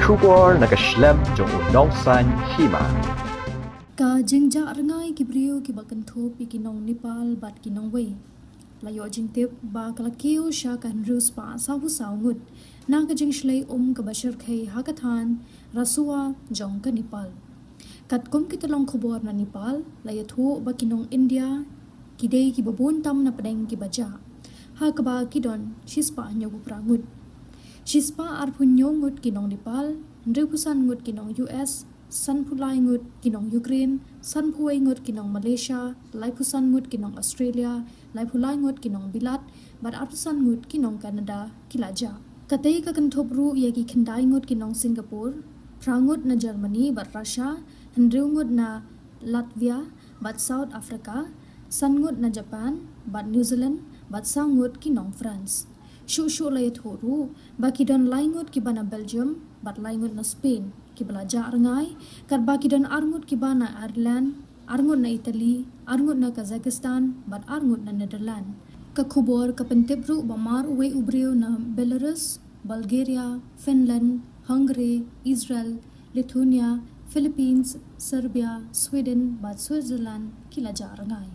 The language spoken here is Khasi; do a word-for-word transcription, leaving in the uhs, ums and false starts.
Khubor na ka shlem jong u Nongsaiñ Hima. Ka jingjah rngai ki briew kiba kynthup ïa ki nong Nepal bad ki nongwei la ïoh jingtip ba ka la kiew sha ka hynriew spah saw phew saw ngut na ka jingshlei um kaba shyrkhei ha ka thaiñ Rasuwa jong ka Nepal. Katkum ki tyllong khubor na Nepal la ïathuh ba ki nong India ki dei kiba bun tam na pdeng kiba jah, ha kaba ki don shispah hynñiew phew phra ngut. Shispah arphew hynñiew ngut ki nong Nepal, hynriew phew san ngut ki nong U S, sanphew lai ngut ki nong Ukraine, sanphew wei ngut ki nong Malaysia, laiphew san ngut ki nong Australia, laiphew lai ngut ki nong Bilat, bad arphew san ngut ki nong Canada ki la jah. Katei ka kynthup ruh ïa ki khyndai ngut ki nong Singapore, phra ngut na Germany bad Russia, hynriew ngut na Latvia bad South Africa, san ngut na Japan bad New Zealand, bad saw ngut ki nong France. Shuh shuh la ïathuh ruh ba ki don lai ngut kiba na Belgium bad lai ngut na Spain kiba la jah rngai, katba ki don ar ngut kiba na Ireland, ar ngut na Italy, ar ngut na Kazakhstan bad ar ngut na Netherlands. Ka khubor ka pyntip ruh ba mar uwei u briew na Belarus, Bulgaria, Finland, Hungary, Israel, Lithuania, Philippines, Serbia, Sweden bad Switzerland ki la jah rngai.